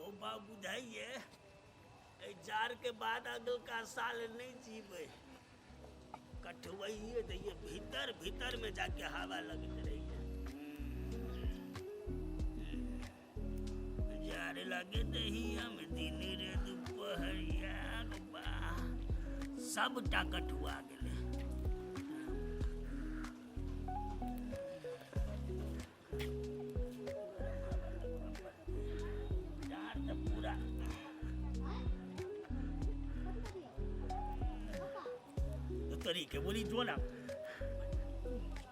हो बा बुझाइए एहि जाड़के बाद अगलका साल नहि जीबै। कठुआइए दैए, भीतर भीतर में जाके हवा लगैत रहिए। जाड़ लगे दही हम दिन रे दुपहरिया बा सबटा कठुआ गेलै। डाँड़ तऽ पूरा तरीके बोली जो ना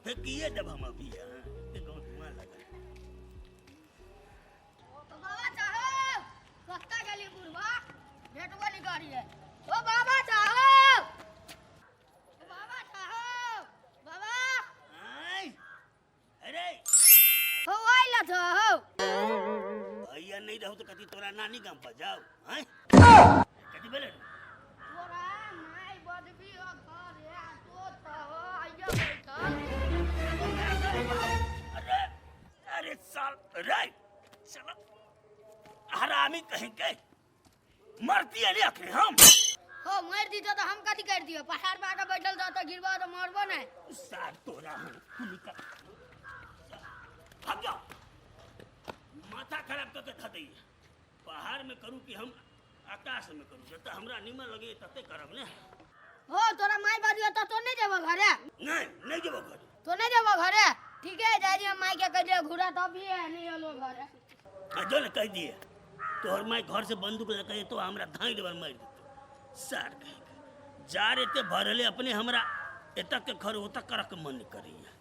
फेंकिए देब हम अभी। हाँ, गाँव धुआं लगल। तो बाबा साहब कत्ता गेली बुढ़वा भेटबो नहीं करिए। ओ बाबा साहब, ओ बाबा साहब, बाबा। आय अरे हो आइला छ हो। भैया नहीं रहू तो कथी तोरा नानी गाम पर जाओ? हैं, कथी भेलै? तोरा माय बदबी हो घर आ तो छ हो आइयो बैठल। अरे अरे साल रे, चलो हरामी कहीं के मरती है नहीं अखनी हम। हो मर दी तो हम कथी कर दियो? पहाड़ पर आके बैठल रह तो गिरबा तो मरबो नहीं। सार तोरा हम निकल भाग जाओ, माथा खराब करके धऽ दैये। पहाड़ में करू कि हम आकाश में करू, जतऽ हमरा नीमन लगे तते करब ने। हो तोरा माय बाजू तो तो नहीं जेबो घरे? नहीं, नहीं जेबो घरे। तो नहीं जेबो घरे? ठीक है, जाय दियो माय के कह दियो घुरा तब भी है नहीं एलो घरे। आ जो ने कह दिए तोहर माय घर से बंदूक लेके तो हमरा धाई देबर मारि देतो। सार कह के जार एते भरले अपने हमरा एतक के घर ओतक करक के मन करैया,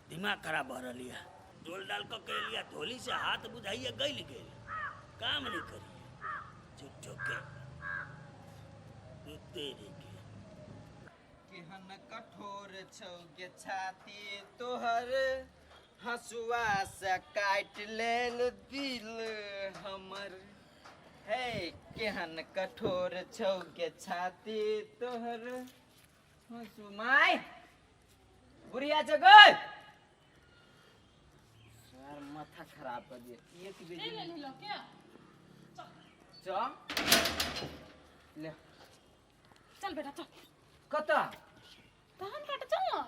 दिमाग खराब भऽ रहल यऽ। डोल डाल कऽ के एलिया धोली से हाथ बुझाइए गइल गेल, काम नहीं करिए झूठो के तेरे के। केहन कठोर छौ गे छाती तोहर, हंसुआ से काटि लेल दिल हमर। हे केहन कठोर छौ गे छाती तोहर हंसु। माय बुढ़िया छौ गै यार, माथा खराब कर दिए एक ले बेजी। ले लो क्या? चल ले। चल बेटा चल। कतऽ? धान काट चल ना।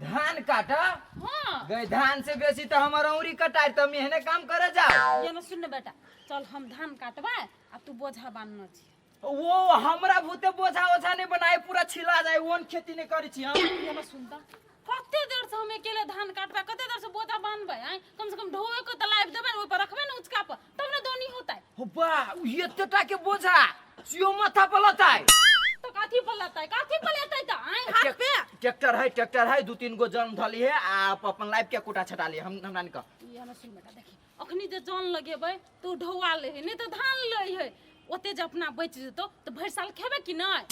धान काटा? हाँ। गई धान से बेसी तो हमर औरी कटाई, त हम एहने काम करे जाओ। ये ना सुन ना बेटा, चल हम धान काटबा आ तू बोझा बांधना छी। वो हमरा भूते बोझा ओझा नहीं बनाए, पूरा छिला जाए, ओन खेती नहीं करी छी हम। ये ना सुनता, कते देर से हम अकेले धान काटबा, कते देर से बोझा बांधबे? आय कम से कम ढोए के त लाइब देबे ने, ओइ पर रखबे ने उचका पर, तब ने दोनी होतै। हो बा, एते टा के बोझा सियो माथा पर लताय? तो कथी पर लताय, कथी पर लेतै त? आय हाथ पे ट्रैक्टर है, ट्रैक्टर है, दू तीन गो जन धली है, आप अपन लाइफ के कोटा छटा लिए हम हमरा नहीं कह। ये ना सुन बेटा, देखी अखनी जे जन लगेबै तो ढौआ ले है, नहीं तो धान ले है, ओते जे अपना बचि जेतौ तो भरि साल खेबै कि नहीं?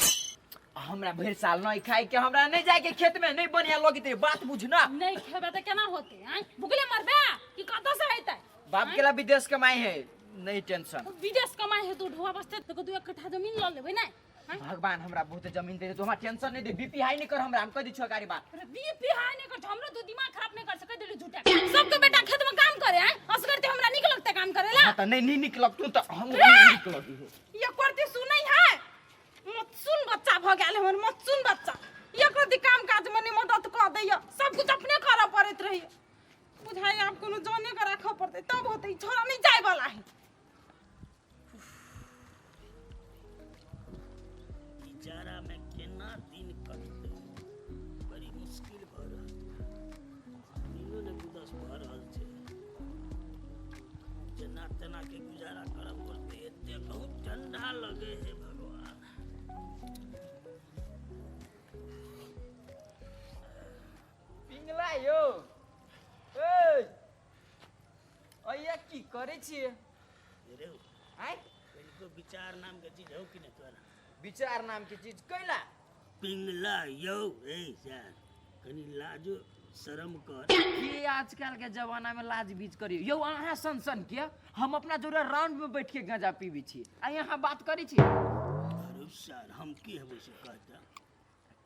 हमरा भरि साल नहीं खाए के, हमरा नहीं जाए के खेत में, नहीं बढ़िया लगते, बात बुझ ना। नहीं खेबै त केना होते? आय भुखले मरबे कि कतऽ से हेतै? बाप के ला विदेश कमाई है, नहीं टेंशन। विदेश कमाई है तो ढौआ बसते तो दू एक कट्ठा जमीन ल लेबै नै? आँय? भगवान हमरा बहुत जमीन दे दे, तो हमरा टेंशन नहीं दे, बीपी हाई नहीं कर हमरा, हम कह दी छो गाड़ी बात। अरे बीपी हाई नहीं कर, हमरो तो दिमाग खराब नहीं कर सके दिली झूठा। सबके बेटा खेत में काम करे हैं, असगर ते हमरा निक लगते काम करेला। हां त नहीं नहीं निक लगतू त हम नहीं निक लगी हो। ये करते सुनै है, मतसुन बच्चा भ गेल हमर, मतसुन बच्चा। ये करते काम काज में नहीं मदद कर दैया, सब कुछ अपने करऽ पड़ैत रही। बुझाइ आब कोनो जने के राखऽ पड़तै तब होतै, छोरा नहीं जाय वाला है। ई जाड़ा में केना दिन कटतै, बड़ी मुश्किल भऽ रहल छै। दिनो ने गुदस भऽ रहल छै, जेना तेना के गुजारा करऽ पड़तै। एते बहुत ठंडा लगे है भगवान। पिंगला यो, ए अइया की करै छियै? रे आँय, कनिको विचार नाम के चीज हौ कि नहि तोरा? विचार नाम के चीज कैला? पिंगला यौ, ए सर कनि लाजो शरम कर। के आजकल के जमाना में लाज बीज करियो यौ? अहाँ सन सन के हम अपना जोड़ा राउंड में बैठ के गांजा पीबी छी आ यहाँ बात करै छी। अरे सर हम की हेबै से कहता?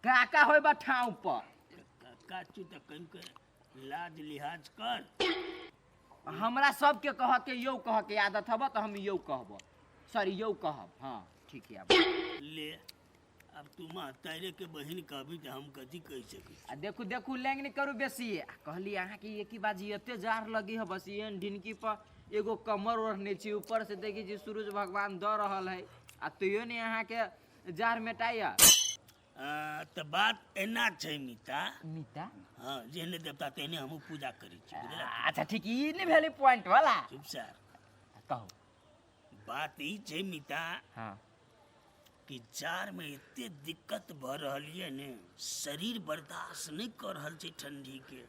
काका होय बा ठाव पर। काका चू तऽ कनिके लाज लिहाज कर। हमरा सबके कह के यौ कह के आदत हब तऽ हम यौ कहब, सॉरी यौ कहब। हाँ ठीक है। अब ले, अब तू महतारे के बहिन कहबी तऽ हम कथी कहि सकै छी? आ देखू देखू, लैंग नहीं करू बेसी। आ कहली अहाँके एक बाजी एते जार लगी है, बस एहन ढिनकी पर एगो कमर ओढ़ने छी, ऊपर से देखी छी सूरज भगवान दऽ रहल है, आ तैयो नहीं अहाँके जार मेटाइया। तऽ बात एना छै मिता। मिता? हाँ, जेहने देवता तेहने हमहूँ पूजा करै छी, बुझला? अच्छा ठीक, ई नहीं भेलै पॉइंट वाला। चुप सर। कहू। बात ई छै मिता। हाँ। कि जाड़ में एते दिक्कत भऽ रहल ये ने, शरीर बर्दाश्त नहीं कर रहल छै ठंडी के,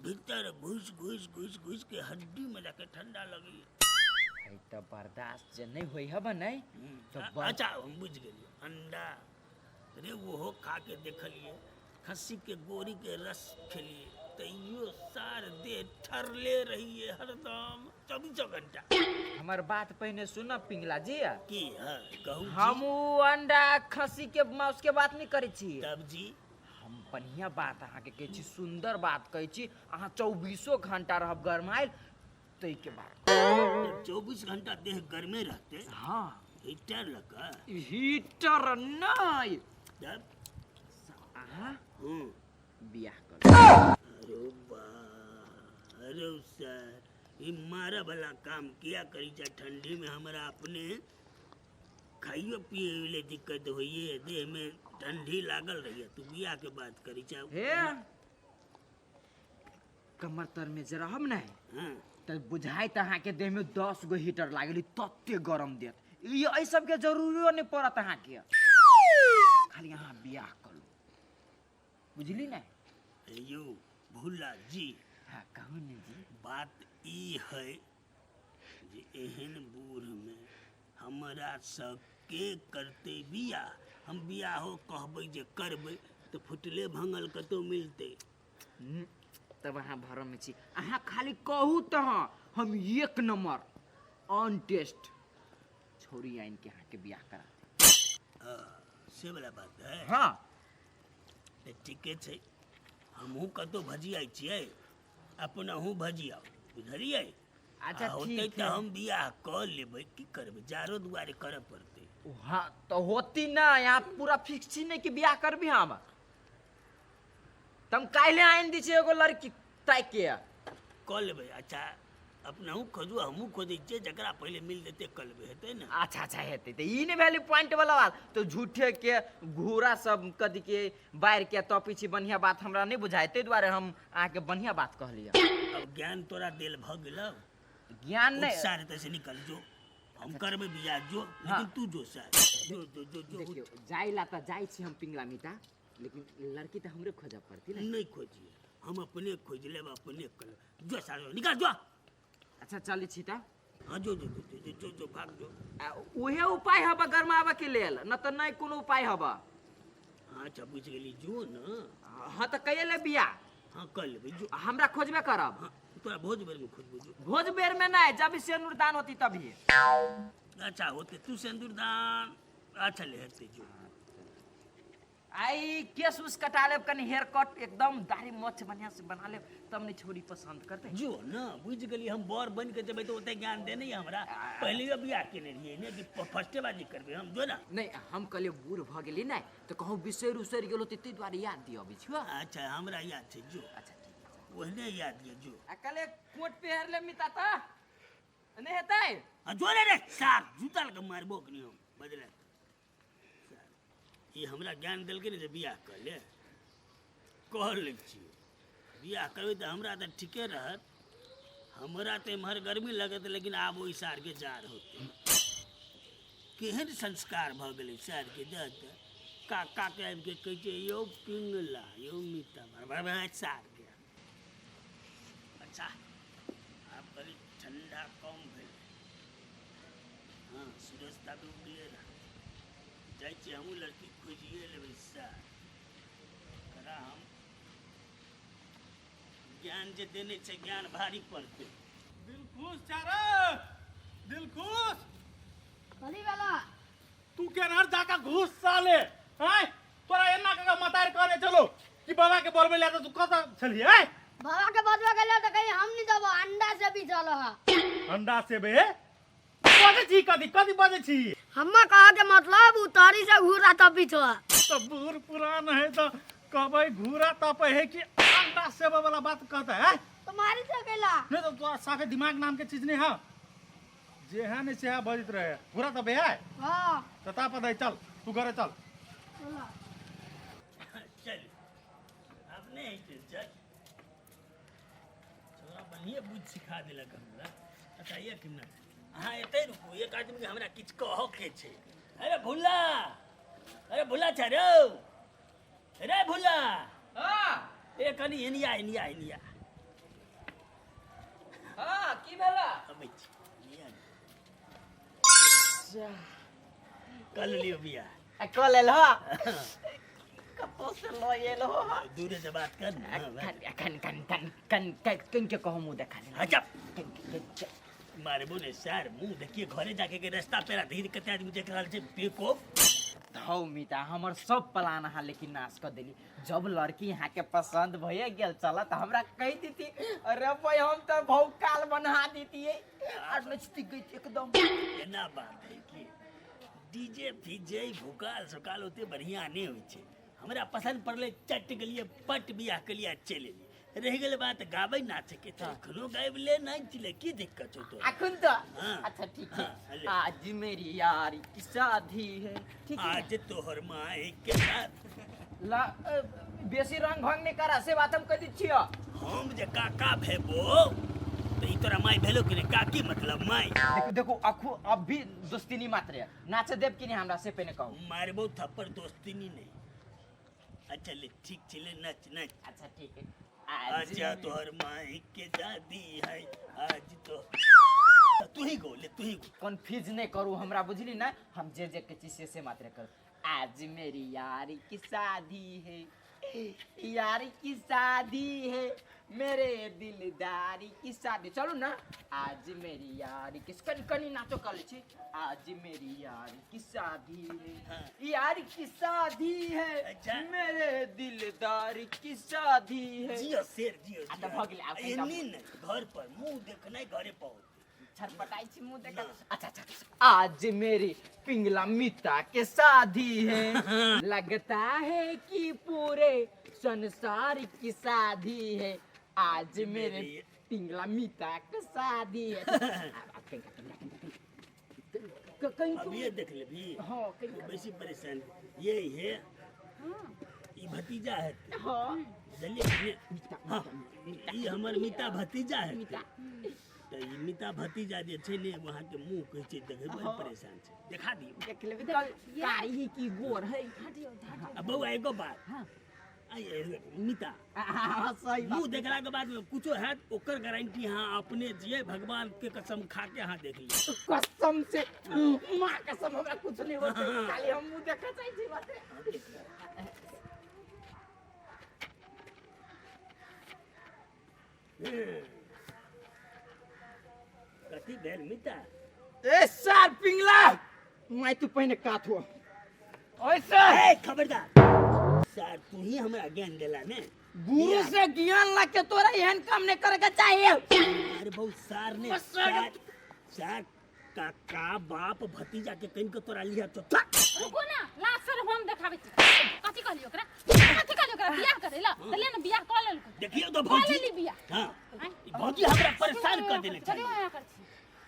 भीतर घुस घुस घुस घुस के हड्डी में जाके ठंडा लगैया। है तऽ बर्दाश्त जे नहीं होइ हब नहीं तऽ अच्छा हम बुझि गेलियै, अंडा रे ओहो खा के देखलियै, खस्सी के गोरी के रस खेलियै, तैयो सार देह ठरले रहिए हरदम 24 घंटा। हमर बात पहिने सुन पिंगला जी। की? हाँ कहू जी। हम उ अंडा खस्सी के मांस के बात नहीं करै छी। तब जी? हम बढ़िया बात अहाँके कहै छी, सुंदर बात कहै छी, अहाँ 24 घंटा रहब गरमायल ताहिके बाद। 24 घंटा देह गर्मे रहते? हाँ। हीटर लगा? हीटर नहीं। तब? अहाँ बियाह करू। अरे बा, अरे सर, ई मारे वाला काम किया करी छै? ठंडी में हमरा अपने खाइयो पिए ले दिक्कत होइए, देह में ठंडी लागल रहिए, तू बियाह के बात करी छै। हे कमर तर में जे रहब नहीं हाँ। तऽ बुझाइत अहाँके देह में 10 गो हीटर लागल, तते गरम देत। ई एहि सबके जरूरियो नहीं पड़त अहाँके, खाली अहाँ बियाह करू, बुझली ने? यौ भोला जी। हाँ कहू ने जी। बात ई है जे एहन बूढ़ में हमरा सबके करते बियाह? हम बियाहो कहबै जे करबै तऽ फुटले भंगल कतौ मिलतै। तब अहाँ भरम में छी, अहाँ खाली कहू तऽ हम 1 नंबर ऑन टेस्ट छोरी आनि के अहाँके बियाह करा देब। से वाला बात है? हाँ। तऽ ठीके छै, हमहूँ कतौ भजियाइ छियै, अपनहु भजियाउ, बुझलियै? अच्छा, आ होतै ठीक तऽ है। हम बियाह कऽ लेबै, की करबै, जारो दुआरे करऽ पड़तै। हाँ तऽ होती ना, यहाँ पूरा फिक्स छी नहीं कि बियाह करबी हम? तम काल्हि आनि दै छी एगो लड़की ताकि के। कऽ लेबै। अच्छा अपनहु खोजू, हमहूँ खोजै छियै, जकरा पहिले मिल जेतै कऽ लेबै, हेतै ने? अच्छा अच्छा हेतै। तऽ ई नहि भेलै पॉइंट वाला बात, तऽ झूठे के घोड़ा सब कथी के बाढ़ि के तपै छी, बढ़िया बात हमरा नहि बुझाइ, ताहि दुआरे हम अहाँके बढ़िया बात कहलियै। अब ज्ञान तोरा देल भऽ गेलौ? ज्ञान नहि। सारे तैसे निकल जो, हम करबै बियाह जो, लेकिन तू जो सार, जो जो जो जो। देखियौ जाइ ला तऽ जाइ छी हम पिंगला मिता, लेकिन लड़की तऽ हमरे खोजऽ पड़ती ने। नहीं खोजिए, हम अपने खोज लेब, अपने कर लेब। जो सारे निकल जो। अच्छा चलै छी तऽ। हाँ जो जो जो जो जो जो भाग जो। आ उहे उपाय हबा गरमाबऽ के लेल, न तऽ नहि कोनो उपाय हबा। हाँ अच्छा बुझि गेली, जो न। हाँ तऽ कहिया लेब बियाह? हाँ कर लेबै जो। हमरा खोजबे करब? हाँ तोरा भोज बेर में खोजबो जो। भोज बेर में नहीं, जब सिंदूरदान होती तभी। अच्छा होते तू सिंदूरदान, अच्छा ले हेतै जो। आई केस उस कटा लेब, कनी हेयर कट एकदम दाढ़ी मोछ बढ़िया से बना लेब, तब नहीं छोरी पसंद करते। जो न बुझि गेली, हम बर बन के जेबै तऽ ओते ज्ञान देने हमरा, पहले बियाह केने रहियै ने कि फर्स्टे बाजी करबै हम, जो ना। नहीं हम कहलियै बूढ़ भऽ गेली ने तऽ कहूँ बिसरि उसरि गेलो तऽ ताहि दुआरे याद दिअ अबै छियौ। अच्छा हमरा याद छै जो। अच्छा ठीक छै। ओहने याद यऽ जो। आ कहले कोट पहिर ले मिता तऽ नहि हेतै? आ जो रे रे सार जूता लऽ कऽ मारबो कनी हम बदले। ई हमरा ज्ञान देलकै ने जे बियाह कऽ ले, कऽ लै छियै बियाह करबै तऽ हमरा तऽ ठीके रहत, हमरा तऽ एम्हर गर्मी लगत, लेकिन आब ओहि सारके जाड़ होतै। केहन संस्कार भऽ गेलै सारके, दऽ दऽ काकाके आबिके कहै छै यौ पिंगला यौ मीता सारके। अच्छा आब कनि ठंडा कम भेलै। हाँ सूरज तब उगले रहै, जाइ छियै हमहूँ लड़की खोजिए लेबै सर। एकरा हम ज्ञान जे देने छै ज्ञान भारी पड़तै। दिल खुश चारा, दिल खुश। कथी भेला? तू केनहर जाके घुस साले, हैं? तोरा एना कऽ मतार कहने चलो कि बाबा के बोलबै ले, तऽ तू कतऽ छलियै? हैं? बाबा के बजबे गेलै तऽ कहीं हम नहीं देबो अंडा से भी चलो हा। अंडा से बे बजै छी, कथी कथी बजै छी? हम्मा कहा के मतलब उतारी से घूरा तब भी छो। तऽ बूढ़ पुरान है तऽ कहबै घूरा तपै है कि अंडा सेबे वाला बात कहते है? तुम्हारी से गेला। नहीं तो तोरा साफे दिमाग नाम के चीज नहीं है, जे है नहीं से है बजत रहे। घूरा तपे है? हाँ। तो ताप दे, चल तू घरे चल। चल अपने ही चल चल। छोरा बढ़िया बुझ सिखा देलक हमरा। अच्छा एक मिनट अहाँ एतै रुकू, एक आदमीके हमरा किछु कहऽके छै। अरे भुल्ला, अरे भुल्ला छै रौ, रे भुल्ला। हाँ। ए कनी एनिया एनिया एनिया। हाँ, की भेला? अबै छी, एनिया। कऽ लेलियौ बियाह? आ कऽ लेल हो? कतौ से लऽ एल हो? दूरे से बात कर ना। कन कन कन कन कन कन के कहूँ मुँह देखा ले। अच्छा मारबो ने सर मुंह देखिए, घरे जाके के रास्ता पेरा धीरे कते आदमी देख रहल छै बेवकूफ। धौ मिता, हमर सब प्लान अहाँ लेकिन नाश कर देली। जब लड़की अहाँ के पसंद भइए गेल चल तऽ हमरा कहि देती, अरे भाई हम तऽ भौकाल बना देतियै आर नचती गई एकदम। एना बात है कि डीजे फीजे भूकाल सुकाल ओते बढ़िया नहीं होइ छै। हमरा पसंद पड़लै चट गेलियै पट बियाह केलियै आ चलि एलियै। रहि गेल बात गाबै नाचे के, तऽ एखनो गाबि ले नाचि ले, की दिक्कत छौ तोरा? अखन तऽ हाँ। अच्छा ठीक है। हाँ, ले। आज मेरी यारी की शादी है, ठीक है? आज तोहर माई के साथ ला बेसी रंग भंग नहीं करा से बात हम कह दी छियो। हम जे काका भेबो तऽ ई तोरा माई भेलो कि नहि? काकी मतलब माई। देखो देखो अखू अब भी दोस्ती नहीं मात्र है, नाचे देव कि नहीं हमरा से पहले कहू। मारबो थप्पड़ दोस्ती नहीं नहीं। अच्छा ले ठीक छे, नच नच। अच्छा ठीक है। आज तोहर माई के शादी है आज तो तू ही गो ले, तू ही गो। कंफ्यूज नहीं करू हमरा, बुझली ना? हम जे जे के चीज से मात्र करू। आज मेरी यारी की शादी है, यारी की शादी है, मेरे दिलदारी की शादी। चलू ना, आज मेरी यारी की कनी कनी नाचो कर ले छी। आज मेरी यारी की शादी है, हाँ। यारी की शादी है। अच्छा। मेरे दिलदारी की शादी है। जियो शेर जियो। आ तऽ भऽ गेलै, आब कनिटा एनी ने घर पर मुंह देखनाइ घरे पहुँच छटपटाई छी मुंह देखा। अच्छा अच्छा, आज मेरी पिंगला मिता के शादी है, लगता है कि पूरे संसार की शादी है। आज मेरे पिंगला मिता के शादी है। कहीं अब ये देख ले भी। हाँ, कहीं तो बेसी परेशान ये है, ई भतीजा है। हाँ। चलिए, हाँ, ई हमर मिता भतीजा है। तऽ ई मिता भतीजा जे छै ने अहाँके मुँह कहै छै देखै बड़ परेशान छै, देखा दियौ। देख लेबै तऽ कारी की गोर है। आ बौआ एगो बात, मिता सही बात। मुँह देखला के बाद में कुछो हैत ओकर गारंटी अहाँ अपने जिए, भगवान के कसम खा के अहाँ देख लियौ। कसम से माँ कसम हमरा कुछ नहीं होते, खाली हम मुँह देखा चाहै छी बात। कथी भेल मिता? ए सर पिंगला मैं तू पहिने कात हो ओए सर। ए खबरदार सर, तू ही हमरा ज्ञान देला ने? गुरु से ज्ञान ला के तोरा एहन काम नहीं करे के चाहिए। अरे बहुत सार ने बस सर। सार काका बाप भतीजा के कहीं के तोरा लिया तो रुको ना, लास्ट सर हम देखाबै छी। कथी कहलियो ओकरा? कथी कहलियो ओकरा? बियाह करे ला त ले ना, बियाह क लेलको। देखियो तो कऽ भौजी। लेली बियाह। हां, आँय? ई भौजी हमरा परेशान कर देने छै। कथी एना करै छी?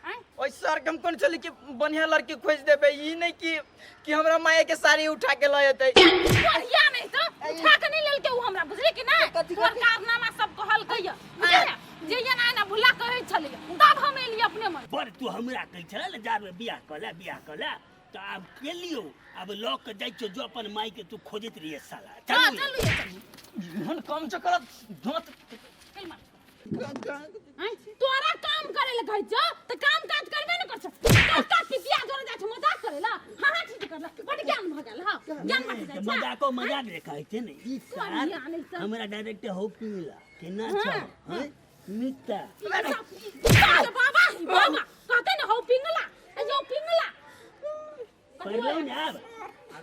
आँय? ओए सर हम कोन छली कि बढ़िया लड़की खोज देबे, ई नहीं कि हमरा माया के साड़ी उठा के ल एतै। बढ़िया नहीं तो उठा के नहीं लेलके उ हमरा, बुझली कि नहीं? कथी? तोहर कथी? कारनामा सब कहलकै य, बुझली ने? जे ये ना ना भुला कहै छलै तब हम एलियै अपने मन। बड़ तू हमरा कहै छला ने जाबे बियाह कऽ ले, बियाह कऽ ले, तऽ आब के लियौ, आब लऽ के जाइ छियौ जो अपन माय के तू खोजैत रहिए साला। हाँ, चलू। चलू ये, चलू। एहन काम छ करत दांत। चल मार। आँय, तोरा काम करे ले कहै छौ तऽ काम काज करबे ने कर छौ। काज पितिया जोरे जाइ छौ मजाक करे ला। हाँ हाँ ठीक करला, बड ज्ञान भऽ गेल। हाँ, ज्ञान बढ़ि जाइ छै। मजाको मजाक रे कहै छै ने ई सार। बढ़िया नहि तऽ। हमरा डायरेक्ट हो पिंगला केना छौ? हाँ मिता ई सब बाबा ही बाबा कहते ने हौ पिंगला, ए यो पिंगला पढ़लौ ने आब।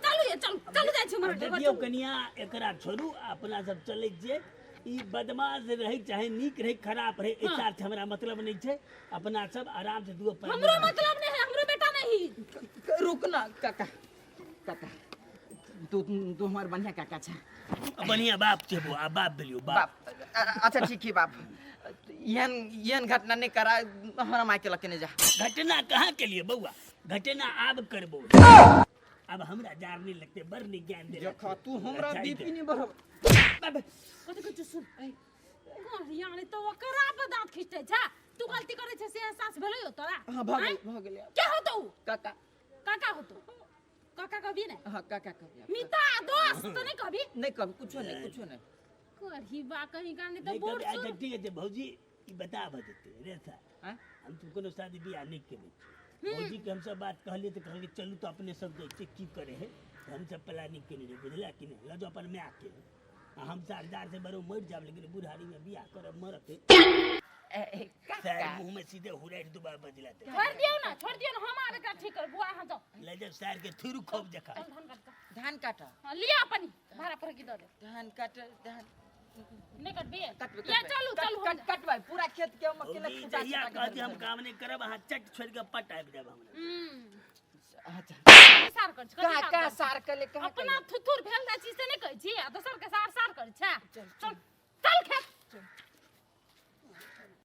चलू ये, चलू चलू जाइ छी मर। देखियौ कनिया, एकरा छोड़ू, अपना सब चलै छियै। ई बदमाश रहे चाहे नीक रहे खराब रहे, एहि साथ हमरा मतलब नहीं छै। अपना सब आराम से दुओ प्राणी हमरो मतलब नहीं है, हमरो बेटा नहीं। रुक ना काका, काका तू तू हमार बढ़िया काका छा। बढ़िया बाप छै बौआ, आ बाप भेलियो बाप। बाप, अच्छा ठीक है बाप, एहन एहन घटना नहीं करा, हमारा माय के लके नहीं जा। घटना कहाँ के लिए बौआ, घटना आब करबो, अब हमरा जार नहीं लगते, बड़ नहीं ज्ञान दे। देखा तू हमरा बीपी नहीं बढ़। कथी कहै छै सुन, करिया नहीं तो ओकरा पर दांत खींचते छा, तू गलती करे छै से एहसास भेलै हो तोरा? हाँ भऽ गेल, भऽ गेल। के होतौ? काका। काका होतौ? काका कभी नहीं? हाँ काका कभी। मिता दोस्त तो नहीं कभी? नहीं कभी, कुछो नहीं, कुछो नहीं। करही बा कहीं का नहीं तो नहीं बूढ़ कभी। अच्छा सुन। ठीक है भौजी, ई बता बजते रे सा। हाँ? हम तो कोनो शादी बियाह नहीं केने छी। भौजी के हम सब बात कहलिए तो कहलिए चलू तो अपने सब देखते की करे है, तो हम सब प्लानिंग केने रही, बुझला कि नहीं? लजो अपन माय के, आ हम सरदार से बरो मर जाब, लेकिन बुढ़ारी में बियाह करब मरत। ए, ए, सर काका मुंह में सीधे हुराइट दुबा बजला ते। छोड़ दियौ ना, छोड़ दियौ ना, हम आब एकरा ठीक करब। बुआ अहाँ जाओ। ले जब सर के थुरु खोप जखा। चल धान काट जा। धान काट। हाँ, लिया अपन भाड़ा पर की दऽ दे। धान काट, धान नहीं कटबे? कटबे, या कटबे। चलू कट चलू कट कटबै पूरा खेत के हम अकेले भौजी, खुटा जहिया छुटा के कहती हम धरबै। काम नहीं करब, अहाँ चट छोड़ के पट आबि जाब हमरा। अच्छा सार कर, कहाँ कहाँ सार कले, कहाँ अपना थुथुर भेल जाइ छी से नहि कहै छी आ दोसर के सार सार करै छै। चल।